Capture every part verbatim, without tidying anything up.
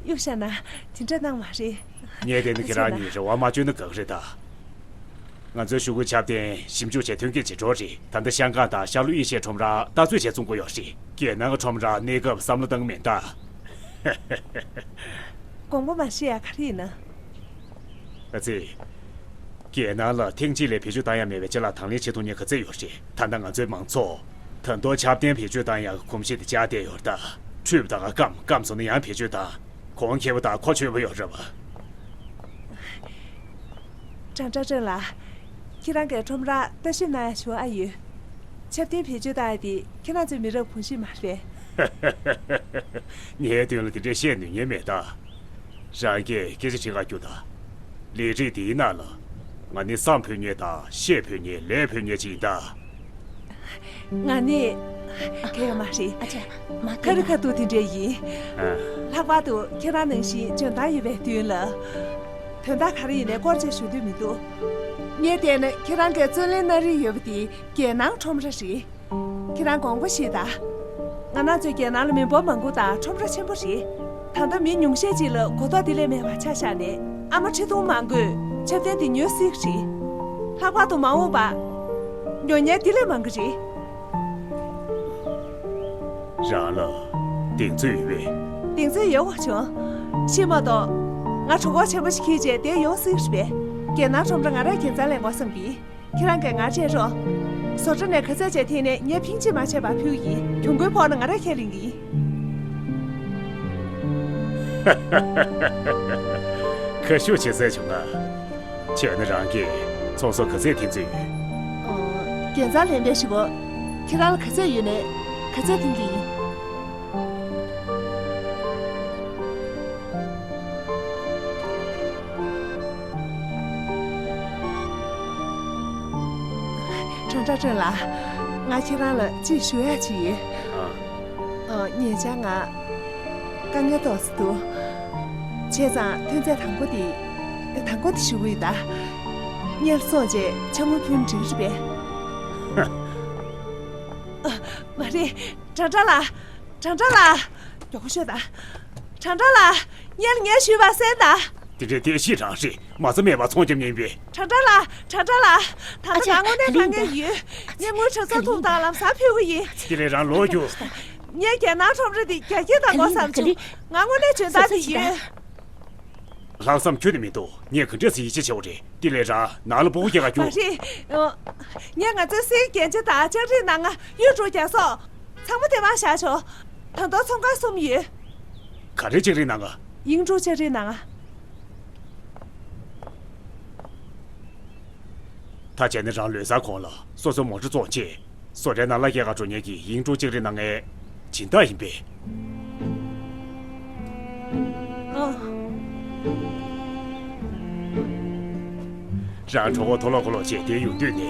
གཡུག་བཞག་ན་དེ་འདྲ་གནང་མ་རེད། ངས་བལྟས་ན་ཁྱེད་རང་གཉིས་རེ་བ་མ་བཅོལ་ན་དགའ་གི་རེད་ད། ང་ཚོའི་ཤོག་གུའི་ཆབ་རྟེན་ཞིབ་འཇུག་བྱས་ཐོན་སྐྱེད་བྱེད་འགྲོ་རེད། ད་ལྟ་ཤང་ཀང་དང་ཤར་ལྷོ་ཨེ་ཤི་ཡའི་ཁྲོམ་ར་ལྟ་ཚོད་བྱས་བཙོང་གི་ཡོད་རེད། རྒྱལ་ནང་གི་ཁྲོམ་ར་གནས་སྐབས་བསམ་བློ་བཏང་མིན་ད། དགོངས་པ་མ་བཞེས་ཡ་ག་རེ་ཡིན་ན། ཨ་ཙི། རྒྱལ་ནང་ལ་ཐེངས་གཅིག་ལས་བེད་སྤྱོད་བཏང་ཡ་མེད་པའི་ཅ་ལག་དང་ལེན་བྱེད་ཐུབ་མཁན་ག་ཚད་ཡོད་རེད། ད་ལྟ་ང་ཚོའི་མང་ཚོགས་ད་དུང་ཆབ་རྟེན་བེད་སྤྱོད་བཏང་ཡ་གི་གོམས་གཤིས་དེ་བཅག་བསྡད་ཡོད་རེད་ད། འཁྲུས་པ་དང་སྐམ་སྐམ་སོང་ན་ཡང་བེད་སྤྱོད་བཏང་། གོང་ཁེ་པོ་དང་གོ་ཆོད་པོ་ཡོད་རེད་པ། ཀྲང་ཀྲང་ཀྲེང་ལགས། ཁྱེད་རང་གིས་ཁྲོམ་རར་ལྟ་ཞིབ་གནང་ཡ་ཞུ་ཨ་ཡོད། ཆབ་རྟེན་བེད་སྤྱོད་བཏང་ཡ་དེ་ཁྱེད་རང་ཚོའི་མི་རབས་གོམས་གཤིས་མ་རེད། ངའི་མདུན་ལ་དེ་འདྲས་བཤད་ནུས་ངེས་མེད་ད། རང་གིས་སྐད་ཆ་དྲི་ག་རྒྱུགས་དང་། ལས་རིགས་འདིའི་ནང་ལ་ང་ནི་བསམ་ཕོད་མཁན་དང་བཤད་ཕོད་མཁན་ལས་ཕོད་མཁན་ཅིག་ཡིན་ད། ང་ནི་གལ་ཡོད་མ་རེད། ཨ་ཅེ། མ་ཁ་རི་ཁ་ཐུག་དེ་འདྲས་ཡིན། ཨ། ལྷག་པར་དུ་ཁྱེད་རང་ནང་བཞིན་འཇོན་ཐང་ཡོད་པའི་མདུན་ལ། དོན་དག་ག་རེ་ཡིན་ནའི་སྐོར་བཅས་ཞུ་འདོད་མི་འདུག་ངས་བལྟས་ན་ཁྱེད་རང་གིས་བརྩོན་ལེན་གནང་རིན་ཡོད་པ་དེ་རྒྱལ་ནང་ཁྲོམ་ར་རེད། ཁྱེད་རང་དགོངས་པ་བཞེས་དང་། ང་རང་ཚོའི་རྒྱལ་ནང་ལ་མི་འབོར་མང་པོ་དང་ཁྲོམ་ར་ཆེན་པོ་རེད། ད་ལྟ་མི་ཉུང་ཤས་ཅིག་ལ་གོ་རྟོགས་དེ་ལས་མེད་པ་ཆ་བཞག་ནས་ཨ་མ་ཁྲི་སྟོང་མང་པོས་ཆབ་རྟེན་དེ་ཉོ་སྲིད་རེད། ལྷག་པར་དུ་མ་འོངས་པ་ཉོ་མཁན་དེ་ལས་མང་གི་རེད། རང་ལ་གདེང་ཚོད་ཡོད་པས། གདེང་ཚོད་ཡོད་པ་བྱུང་། ཤི་མ་གཏོགས། ང་གྲོད་ཁོག་ཆེན་པོ་ཞིག་འཁྱེར་རྗེས་བསྡད་ཡོང་སྲིད་རེད་པས། རྒྱལ་ནང་ཁྲོམ་ར་ང་རང་རྒྱལ་རྩ་ལེན་དགོས་བསམ་གི། ཁྱེད་རང་གིས་ང་བཅར་རོགས། བཟོ་གྲྭ་ནས་ག་ཚད་བྱས་འཐེན་ནས་ངས་ཕིང་གཅིག་མ་ཆད་པར་ཕུལ་གྱི་ཡིན། གྱོང་གུན་ཕོག་ན་ང་རང་ཁས་ལེན་གྱི་ཡིན། ཁ་ཤུགས་ཆེ་ཟེར་བྱུང་ང་། བྱས་ན་རང་གིས་ཚོང་ཟོག་ག་ཚད་འཐེན་ཚོད་ཡོད། ཨོ། རྒྱལ་རྩ་ལེན་པའི་ཞུ་གོ། ཁྱེད་རང་ལ་ག་ཚད་ཡོད་ནས་ག་ཚད་འཐེན་གྱི་ཡིན། ཀྲང་ཀྲང་ཀྲེང་ལགས། ང་ཁྱེད་རང་ལ་ཅིག་ཞུ་ཡ་ཅིག་ཡོད། ཨ། ཨ། ཉེ་ཆར་ང་དཀའ་ངལ་ཏོག་ཙམ་འདུག་བྱས་ཙང་ཐོན་རྫས་དང་པོ་དེ། དང་པོ་དེ་ཞུ་གི་ཡོད་ད། སྔོན་ལ་སོང་རྗེས་ཕྱག་དངུལ་ཕུལ་ན་འགྲིག་གི་རེད་པས། ཨ། མ་རེད། ཀྲང་ཀྲང་ལགས། ཀྲང་ཀྲང་ལགས། མགྱོགས་པོ་ཤོག་དང་། ཀྲང་ཀྲང་ལགས། སྔོན་ལ་ངས་ཞུས་པ་གསན་དང་། དེ་འདྲའི་བརྟན་བཞིན་རང་རེད། མ་རྩ་མེད་པར་ཚོང་རྒྱབ་མཁན་ཡིན་པས། ཀྲང་ཀྲང་ལགས། ཀྲང་ཀྲང་ལགས། ད་ལྟ་ང་དངོས་གནས་དཀའ་ངལ་ཡོད། ངས་དངུལ་གྲབས་གསོག་ཐུབ་དང་ལམ་སང་ཕུལ་གི་ཡིན། དེ་ལས་རང་ལོག་རྒྱུ། ངས་རྒྱལ་ནང་ཁྲོམ་ར་འདི་རྒྱ་སྐྱེད་གཏོང་དགོས་བསམ་བྱུང་། ང་དངོས་གནས་འཇོན་ཐང་ཅིག་ཡོད། ལྷག་བསམ་ཁྱོན་ནས་མི་འདུག་ངས་ག་འདྲས་སེ་ཡིད་ཆེས་བྱེད་དགོས་རེད། དེ་ལས་རང་ནང་ལ་སྤུ་གུ་སྐྱེ་ག་རྒྱུགས། མ་རེད། ཨོ། ངས་ང་ཚོའི་སའི་རྒྱན་ཆ་དང་ལྕགས་རིགས་སྣ་ལྔ། གཡུ་འབྲུག་རྒྱ་སོག་ཚང་མ་དེ་མར་བཞག་ཆོག་ད་དུང་ཚོང་ཁང་གསུམ་ཡོད། ག་རེ་ལྕགས་རིགས་སྣ་ལྔ། དབྱིངས་ཕྲུག་ལྕགས་རིགས་སྣ་ལྔ། ད་བྱས་ན་རང་ལོ་གསར་གོང་ལ་སོ་སོའི་མོ་ཊ་བཙོང་བྱས། བཟོ་གྲྭའི་ནང་ལ་སྐྱེལ་ག་འགྲོ་མཁན་གྱི་དབྱིངས་ཕྲུག་ལྕགས་རིགས་སྣ་ལྔའི་སྦྱིན་བདག་ཡིན་པས། ཨ། རང་གྲོད་ཁོག་མཐོ་ལོག་ཁོ་ལོག་བྱས་བསྡད་ཡོང་དུས་ནས་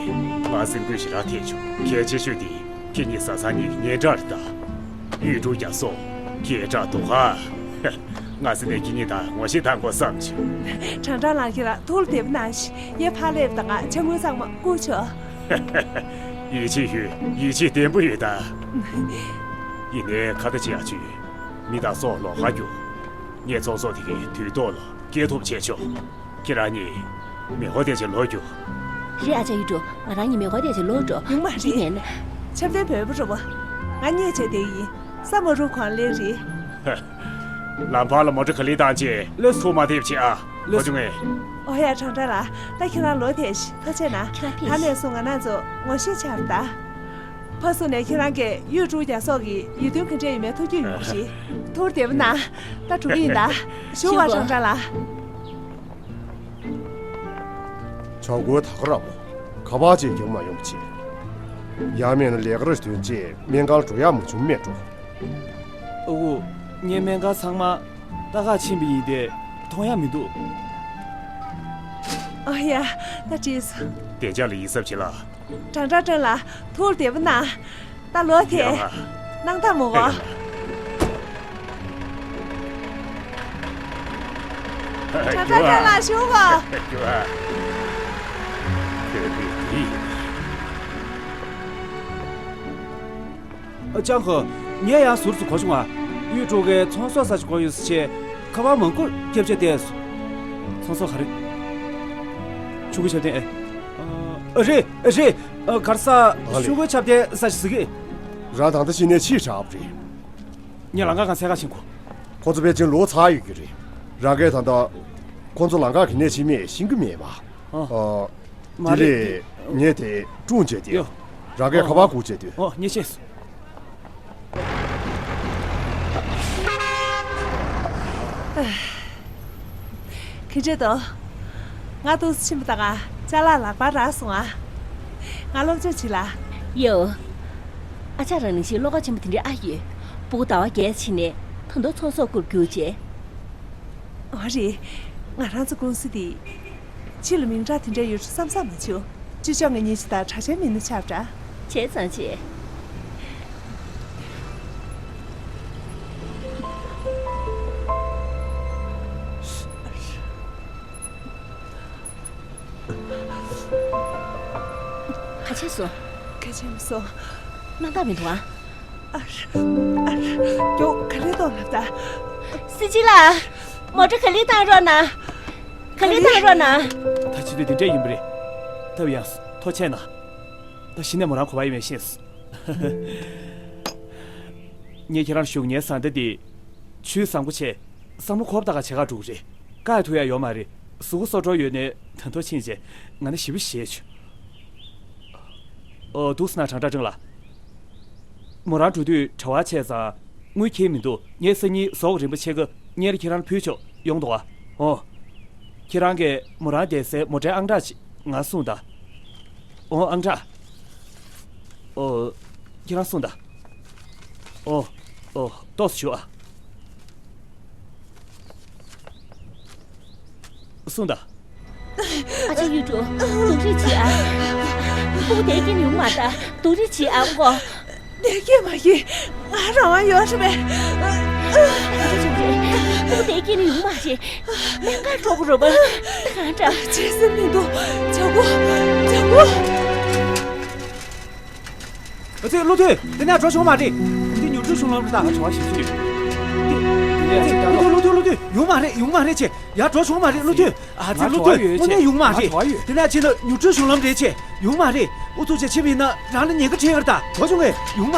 ང་སེམས་འགུལ་ཞེ་དྲག་ཐེབས་བྱུང་། གལ་ཆེ་ཤོས་དེ་ཁྱེད་གཉིས་བཟའ་ཚང་གཉིས་ཀྱི་སྙན་གྲགས་རེད་ད། གཡུ་འབྲུག་རྒྱ་སོག་སྐད་གྲགས་སྡུག་ག་ང་སེམས་ནས་ཁྱེད་གཉིས་དང་ངོ་ཤེས་དང་པོ་བསམ་བྱུང་། ཀྲང་ཀྲང་ལགས། ཁྱེད་རང་ཐུགས་བདེ་པོ་གནང་ཞིག་ངས་ཕར་སླེབས་དང་ང་ཕྱག་དངུལ་ཚང་མ་བསྐུར་ཆོག་ཡིད་ཆེས་ཡོད། ཡིད་ཆེས་བརྟན་པོ་ཡོད་ད། ཡིན་ནའི་ཁ་ཏ་ཅི་ཡག་ཅིག་ཡོད། མི་དང་སོགས་ལོགས་ཀ་རྒྱུགས། ངས་ཚོང་ཟོག་དེ་གའི་དུས་ཐོག་ལ་སྐྱེལ་ཐུབ་བྱས་ཆོག་ཁྱེད་རང་གཉིས་མེ་ཧོ་དེ་ཆེ་ལོག་རྒྱུགས། རེད་ཨ་ཅག་གཡུ་འབྲུག་ང་རང་གཉིས་མེ་ཧོ་དེ་ཆེ་ལོག་འགྲོ། ཡོང་མ་རེད། ཡིན་ནའི་ན། ཆབ་རྟེན་བོད་པ་རེད་པ། ང་གཉིས་བྱས་བསྡད་ཡིན། ས་མ་རུབ་གོང་ལེན་རེད། ལམ་བར་ལ་མོ་ཊ་ག་ལེར་བཏང་བྱས་ལོས་ཐུག་མ་ཐེབས་བྱེད་ཨ། ལོས་ཐུག་ངས། ཨོ་ཡ་ཀྲང་ཀྲང་ལགས། ད་ཁྱེད་རང་ལོག་ཐལ་ཞིག་ཐུགས་རྗེ་གནང་། ཁྱེད་རང་ཕེབས་ཤིག་ད་ནས་བཟུང་ང་རང་ཚོ་ངོ་ཤེས་ཆགས་རེད་ད། ཕར་ཚུར་ནས་ཁྱེད་རང་གིས་གཡུ་འབྲུག་རྒྱ་སོག་གི་ཡིད་རྟོན་ག་འདྲས་ཡོད་མེད་ཐུགས་རྒྱུས་ཡོད་རེད། ཐུགས་བདེ་པོ་གནང་། ད་འགྲོ་གི་ཡིན་ད། ཞུ་བ་ཀྲང་ཀྲང་ལགས། བྱ་རྒོད་ད་ག་ར་མོ། ག་པར་ཅིག་རྒྱག་མ་ཡོང་བྱེད། ཡང་མིན་ན་ལས་ཀར་ཐོན་རྗེས་སྨན་ཁང་འགྲོ་ཡག་མ་བྱུང་མེད་འགྲོ། ཨ་ཁུ། ངའི་སྨན་ཁང་ཚང་མ་ལྟ་ག་ཕྱིན་པ་ཡིན་ཏེ་མཐོང་ཡག་མི་འདུག་ཨ་ཡ། ད་བྲིས་སོང་། བདེ་འཇགས་ལ་ཡིད་གཟབ་བྱེད་ལ། ཀྲང་ཀྲང་ཀྲང་ལགས། ཐུགས་བདེ་པོ་གནང་། ད་ལོག་ཐལ། ཡོང་ང་། སྣང་དག་མི་དགོས། ཡོང་ང་། ཀྲང་ཀྲང་ཀྲང་ལགས་བཞུགས་གོ། ཡོང་ང་། ཁྱོད་ཀྱིས་འདི། ཨ་ཅང་ཁོ། ངས་ཡང་ཟུར་དུ་གོ་བྱུང་ང་། གཡུ་འབྲུག་གིས་ཚོང་ཟོག་ཟ་ཅིག་གོ་ཡོད་ཟེར་བྱས། ཁ་པར་མང་པོ་སྐྱབས་བཅོལ་བསྡད་སོང་། ཚོང་ཟོག་ག་རེ། ཆུ་ཁོལ་ཆབ་ཐེན་ཨེ། ཨ། རེད་རེད། ཨ། ག་རེ་ཟ། ཨ་ལེ། ཆུ་ཁོལ་ཆབ་ཐེན་ཟ་ཞིག་ཟ་གི། རང་ད་ལྟ་ཕྱི་ནས་ཕྱིར་ཆགས་པ་རེད། ངས་ལམ་ཁ་སྒང་འཚོལ་ག་ཕྱིན་གོ། ཁོ་ཚོ་ཕལ་ཆེར་ལོག་ཚར་ཡོད་ཀྱི་རེད། རང་གིས་ད་ལྟ་ཁོ་ཚོ་ལམ་ཁ་ག་ནས་ཕྱིན་མིན་ཤེས་ཀྱི་མེད་པ། ཨ། ཨ། མ་དེ་རེད། རེད། ངས་དེ་སྒྲུང་བྱས་ཏེ། ཡོ། རང་གིས་ཨ། ཁ་པར་སྒུག་བྱས་ཏེ། ཨོ། ངས་ཤེས་སོང་། ཁྱེད་ཆོས་དང་། ང་ཏོག་ཙམ་ཕྱིན་པ་དང་ཅ་ལག་ལག་པར་རག་སོང་ཨ། ང་སློབ་སྦྱོང་བྱེད་ལ། ཡོ། ཨ་ཅག་རང་ནང་བཞིན་བློ་ཁ་ཆེན་པོ་དེ་འདྲ་ཨ་ཡོད། སྤུ་གུ་ཟླ་བ་བརྒྱད་ཕྱིན་ནས་ད་དུང་ཚོང་ཟོག་བསྐུར་རྒྱུ་བྱས། འོ་རེད། ང་རང་ཚོ་ཀུང་སི་དེ། ཕྱི་ལ་མིང་གྲགས་དེ་འདྲ་ཡོད་རེད་བསམ་བསམ་མ་བྱུང་། ཅི་ལྕོགས་ངེད་གཉིས་ཆ་དང་གྲྭ་ཆེན་མི་སྣ་ཆགས་འདྲ། བྱས་ཙང་བྱས། ཁ་ཆེ་སོང་། ཁ་ཆེ་མི་སོང་། སྣང་དག་མི་འདུག་ཨ། ཨ། ཨ། ཡོ། ག་རེ་གཏོང་ལབ་ད། སྲིད་སྤྱི་ལགས། མོ་ཊ་ག་ལེར་བཏང་རོགས་གནང་། ག་ལེར་བཏང་རོགས་གནང་། ད་བྱེད་དུས་དེ་འདྲས་ཡིན་པ་རེད། ཐབས་ཡངས་སོང་། ཐུགས་རྗེ་ཆེ་གནང་། ད་གཞི་ནས་མོ་རང་གོ་བ་ཡོད་མེད་ཤེས་སོང་། ངས་ཁྱེད་རང་ཞུ། ངའི་བཟའ་ཟླ་འདི། ཆུའི་བཟང་པོ་ཆེ། བསམ་བློ་འཁོར་བ་ད་ག་བྱེད་ག་འགྲོ་གི་རེད། བཀག་ཐུབ་ཡ་ཡོད་མ་རེད། གཟུགས་པོ་སྲོག་འཕྲོག་ཡོད་ནའི་ད་དུང་ཕྱིན་བྱས། ང་ནི་ཞེ་པོ་ཞེད་བྱུང་། ཨོ། འདུག་སེ་ན་དྲང་དྲང་དྲང་ལ། མོ་རང་འགྲོ་དུས་གྲྭ་བ་ཆས་ཙང་དངུལ་ཁྱེར་མི་འདུག་ངས་སང་ཉིན་ཟོག་རིན་པོ་ཆེ་ག་སྔོན་ལ་ཁྱེད་རང་ལ་ཕུལ་ཆོག་ཡོང་འདུག་ཨ། ཨོ། ཁྱེད་རང་གིས་མོ་རང་བསྡད་སའི་མོ་ཊའི་ཨང་གྲངས་ཅིག་ང་གསུངས་དང་། ཨོ། ཨང་གྲངས། ཨོ། ཁྱེད་རང་གསུངས་དང་། ཨོ། ཨོ། ཏོག་ཙམ་བཞུགས་ཨ། གསུངས་དང་། ཨ་ཅག་གཡུ་སྒྲོན། སྡུག་རུས་བྱེད་ཨ། སྤུ་གུ་བསྡད་ཀྱིན་ཡོང་མ་ད། སྡུག་རུས་བྱེད་ཨ་ཨོ། བསྡད་ཀྱིན་མ་ཡིན། ང་རང་དབང་ཡོད་རེད་པས། ཨ་ཅག་ཅིག་རེད། སྤུ་གུ་བསྡད་ཀྱིན་ཡོང་མ་རེད། སྨན་ཁང་འགྲོ་དགོས་རེད་པ། ད་གང་འདྲ། བྱེད་སེམས་མི་འདུག་བྱ་དགོས། བྱ་དགོས། ཨ་ཙི། བློ་མཐུན། དེ་ནས་འགྲོ་བྱུང་མ་རེད། འདི་མྱུར་བགྲོད་གཞུང་ལམ་རེད་ད། ང་བྱ་བ་ཞིག་བྱེད་ཀྱི་ཡོད། འདི། འདི་ནས་ཨ་ཙི། བློ་མཐུན། བློ་མཐུན། བློ་མཐུན། ཡོང་མ་རེད། ཡོང་མ་རེད་ཅེས། ཡར་འགྲོ་བྱུང་མ་རེད། བློ་མཐུན། ཨ་ཙི། ང་བློ་བྱ་བ་མཐུན། ཡོད་དངོས་གནས་ཅེས། ཡོང་མ་ང་རེད། བྱ་བ་ཡོད་དེ་ནས་ཕྱིན་ན་མྱུར་བགྲོད་གཞུང་ལམ་རེད་ཅེས། ཡོང་མ་རེད། ཨུ་ཚུགས་བྱས་ཕྱིན་པ་ཡིན་ན་རང་ལ་ཉེན་ཁ་འཕྲད་ཡོད་རེད་ད། འགྲོ་བྱུང་ངས། ཡོང་མ་